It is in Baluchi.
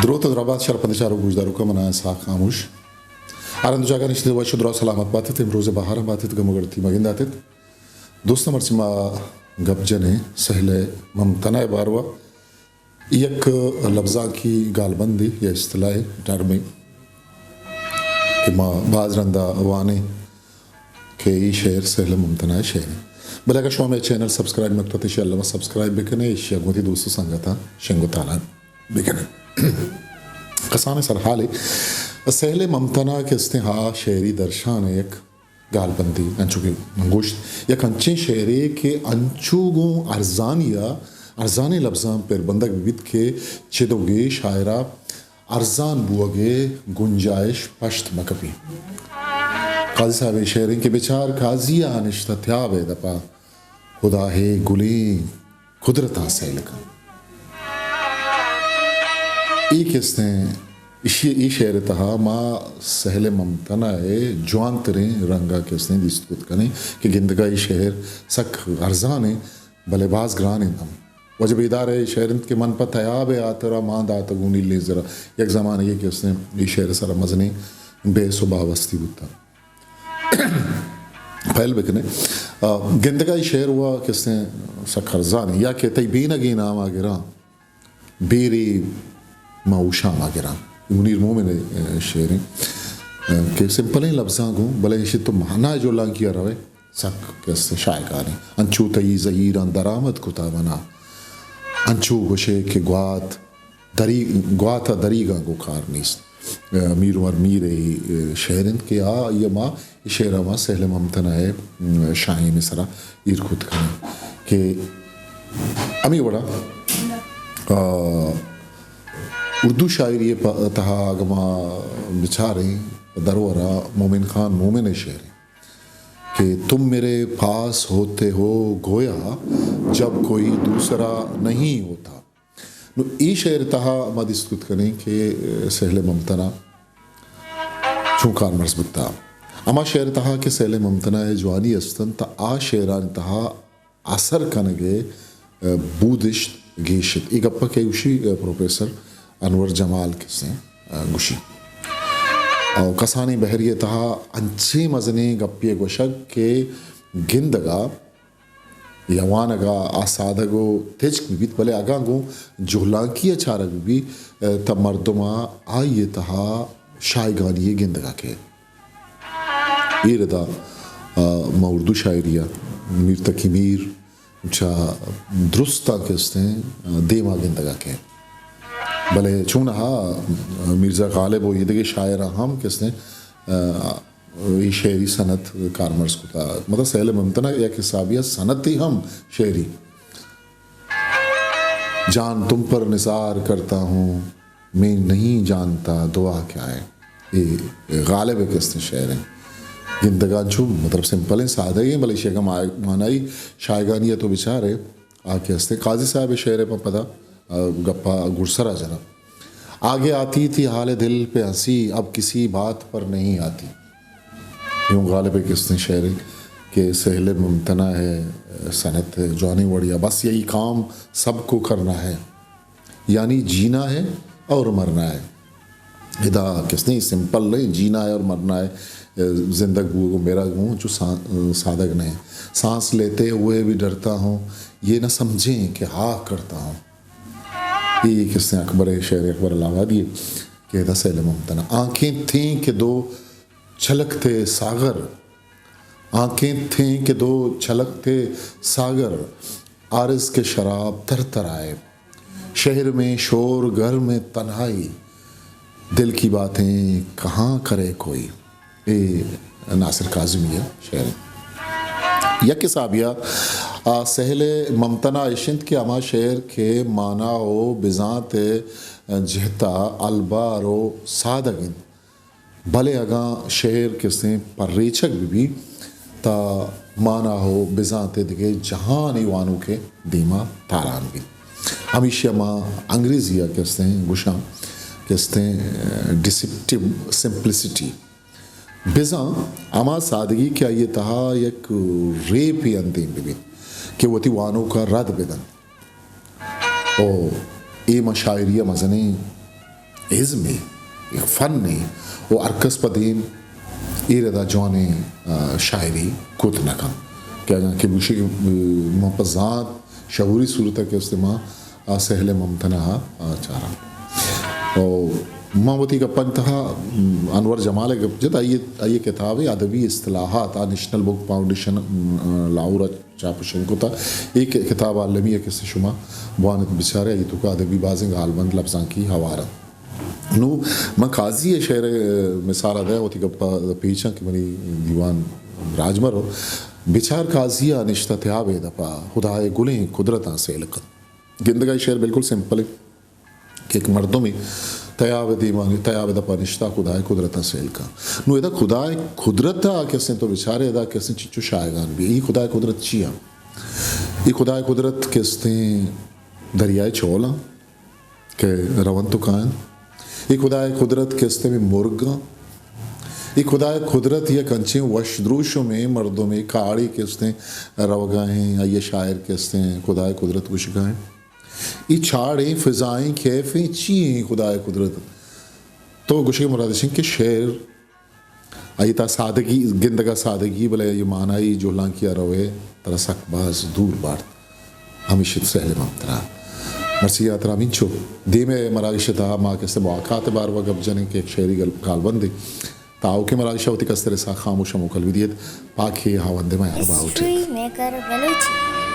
دروت ءُ درابات شرپندیں چاروک گوشداروکاں، من آں اسحاق خاموش۔ ہر ہند ءُ جاگہ نشتگ ات، وش ءُ دراہ سلامت بات ات، امروز ءِ بہاراں بات ات، گم ءُ گڑتی مہ گندات ات۔ دوستاں، مرچی ما گپ جنیں سہل ممتنہ ءِ باروا۔ یک لبزانکی گالبندے یا اصطلاحے، ٹرمے کہ ما باز رندا وانیں کہ اے شعر سہل ممتنہ ءِ شعرے۔ بلے اگاں شما مئے چینل سبسکرائب نہ کتگ، ایشی ءَ الما سبسکرائب بکنے، ایشی ءَ گوں وتی دوست ءُ سنگتاں شنگ ءُ تالان بکنے۔ کسانیں سرحالے، سہل ممتنہ کہ استیں ہا شعری درشان ءِ یک گالبندے، انچو کہ من گوشت، یک انچیں شعرے کہ انچو گوں ارزانی ءَ، ارزانیں لبزاں پر بندگ بہ بیت کہ چدوگے شاعر ءَ ارزان بوگ ءِ گنجائش پشت مہ کپی۔ قاضی صاحب ءِ شعریں کہ بچار قاضی ءَ نشتہ تیاب ءِ دپا، خدا ہے گلیں قدرتاں سیل کن۔ اے کہ استیں، ایشی، اے شعر ءِ تہا ما سہل ممتنہ ءِ جوانتریں رنگ ءَ کہ استیں دیست کت کنیں کہ گندگ ءَ اے شعر سک ارزان ایں، بلے باز گران ایں ہم۔ واجہ بیدار ءِ شعر انت کہ من پہ تیاب ءِ ہاترا مان داتگ اوں نیلیں زر ءَ۔ یک زمانگے کہ استیں اے شعر ءِ سرا مزنیں بحث ءُ باوستی بوتگ۔ پہل بکنیں۔ آ، گندگ ءَ اے شعر وا کہ استیں سک ارزان ایں، یا کہ تئی بینگیں نام ءَ گراں، بیرے ما اوشام ءَ گراں۔ منیر مومن ءِ، آ، شعر ایں، آ، کہ سمپلیں لبزاں گوں، بلے ایشی تو مانا ءِ جولانکی ءَ روئے، سک کہ استیں شاہگانیں۔ انچو تئی زہیراں درآمد کتا منا، انچو گوشے کہ گوات دری-، گوات ءَ دریگاں گوں کار نیست۔ آ، میر عمر میر ءِ، آ، شعر انت کہ آ، آئی ءَ ما، اے شعر ءَ ما سہل ممتنہ ءِ، م، شاہین ءِ سرا ایر کت کنیں کہ ہمے وڑا، آ، اردو شاعری ءِ پ-، تہا اگاں ما بچاریں، درور ءَ مومن خان مومن ءِ شعر انت کہ تم میرے پاس ہوتے ہو گویا جب کوئی دوسرا نہیں ہوتا۔ نوں اے شعر ءِ تہا ما دیست کت کنیں کہ سہل ممتنہ چون کارمرز بوتا۔ ہما شعر ءِ تہا کہ سہل ممتنہ ءِ جوانی است انت، تہ آ شعرانی تہا اثر کنگ ءِ، آ، بودشت گیش انت۔ اے گپ ءَ کئے گوشی؟ آ، پروفیسر انور جمال کہ استیں، آ، گوشی۔ او کسانیں بحری ءِ تہا انچیں مزنیں گپے ءِ گوشگ کہ گندگ ءَ یا وانگ ءَ آ سادگ ءُ تچک بہ بیت، بلے اگاں گوں جہلانکی ءَ چارگ بہ بیت، تہ مردم ءَ آئی ءِ تہا شاہگانی ءِ گندگ ءَ کئیت۔ اے ردا، آ، ما اردو شاعری ءَ میر تقی میر چہ درستاں کہ استیں، آ، دیما گندگ ءَ کئیت۔ بلے چونہا، آ، مرزا غالب ءُ ایدگہ شاعراں ہم کہ استیں، آ، اے شعری صنعت کارمرز کتا۔ مطلب سہل ممتنہ یک حسابے ءَ صنعتے ہم شعری۔ جان تم پر نثار کرتا ہوں، میں نہیں جانتا دعا کیا ہے۔ اے غالب ءِ کہ استیں شعر ایں۔ گندگ ءَ انچو مطلب سمپل ایں، سادہ ایں، بلے ایشی ءِ اگاں ما-، معنائی شاہگانی ءَ تو بچارے، آ کہ استیں قاضی صاحب ءِ شعر ءَ پہ پدا، آ، گپ ءَ گڈسر ءَ جناں۔ آگے آتی تھی حال دل پہ ہنسی، اب کسی بات پر نہیں آتی۔ یوں غالب ءِ کہ استیں شعر ایں کہ سہل ممتنہ ءِ صنعت ءِ جوانیں وڑے ءَ، بس یہی کام سب کو کرنا ہے، یعنی جینا ہے اور مرنا ہے۔ ادا کہ استیں سمپل ایں، جینا ہے اور مرنا ہے، زندگ بوگ ءُ مرگ ہوں چو سا-، سادگ نہ ایں۔ سانس لیتے ہوئے بھی ڈرتا ہوں، یہ نہ سمجھیں کہ ہا کرتا ہوں۔ اے کہ استیں اکبر ءِ شعر، اکبر الہ آبادی ءِ کہ ادا سہل ممتنہ۔ آنکھیں تھیں کہ دو چھلکتے ساغر، آنکھیں تھیں کہ دو چھلکتے ساغر، عارض کے شراب تر تر آئے۔ شہر میں شور، گھر میں تنہائی، دل کی باتیں کہاں کرے کوئی۔ اے ناصر کاظمی ءِ شعر۔ یک حسابے ءَ آ سہل ممتنہ اش انت کہ ہما شعر کہ مانا ءُ بزانت ءِ جہت ءَ البار ءُ سادگ انت، بلے اگاں شعر کہ استیں پریچگ بہ بیت، تہ مانا ءُ بزانت ءِ دگہ جہانے وانوک ءِ دیما تالان بیت۔ ہمیشی ءَ ما انگریزی ءَ کہ استیں گوشاں کہ استیں ڈسپٹیو سمپلسٹی۔ بزاں ہما سادگی کہ آئی ءِ تہا یک ریپے اندیم بہ بیت کہ وتی وانوک ءَ رد بہ دنت۔ او اے ماں شاعری ءِ مزنیں ازمے، یک فنے، و ہر کس پہ دیم اے ردا جوانیں، آ، شاعری کت نہ کنت۔ کہ اگاں کہ گوشی کہ، آ، من پہ زانت شعوری صورت ء کہ است ما آ سہل ممتنع ء، آ، چاراں۔ و من وتی گپانی تہا، م، انور جمال ء گپ جت، آئی، آئی کتاب ادبی اصطلاحات آ نیشنل بک فاؤنڈیشن، م، لاہور ء چاپ و شنگ کتا۔ اے ک-، کتاب عالمی ء کسے شما بوانت بچارے، آئی توکا ادبی بازیں گالبند لبزانکی ہوار انت۔ نوں من قاضی ء شعر ء مثال ء دیا، وتی گپ ء پیچاں کہ منی دیوان راج مرو۔ بچار قاضی ء نشتہ تیاب ء دپا، خدائے گلیں قدرتاں سیل کن۔ گندگ ء شعر بالکل سمپل ہے کہ ایک مردمے تیاب ء دیوان، تیاب ء دپا نشتہ، خدائے قدرتاں سیل کن۔ نوں ادا خدائے قدرت ء کسیں تو بچارے ادا کسیں چچو شاہگان بھی۔ ای خدائے قدرت چی ء؟ ای خدائے قدرت کستیں دریائے چولاں کہ رونت و کاینت۔ اے خدائے قدرت کہ استیں مرگاں۔ اے خدائے قدرت یک انچیں وش دروشمیں مردمے کاڑے کہ استیں روگا ہیں، آئی شاعر کہ استیں خدائے قدرت گوشگا ہیں۔ اے چاڑیں فضائیں کیفیں چی ہیں خدائے قدرت؟ تو گوشے مراد اش کہ شعر آئی تا سادگی، گندگا سادگی، بلے یہ معنائی جہلانکی ء روے ترا سک باز دور بارت۔ ہمیش ات سہل ممتنع۔ مرسی ء ترا ہمینچو۔ دیم ء مراگش ء تہا ما کسے ملاقات ء باروا گپ جنیں کہ یک شعری گل-، گالبندے۔ تا آؤکیں مراگش ء وتی کستر ء ساہ خاموش ء موکل بدیت۔ پاکیں ہاوند ء میار باہوٹ ات۔ History maker Balochi.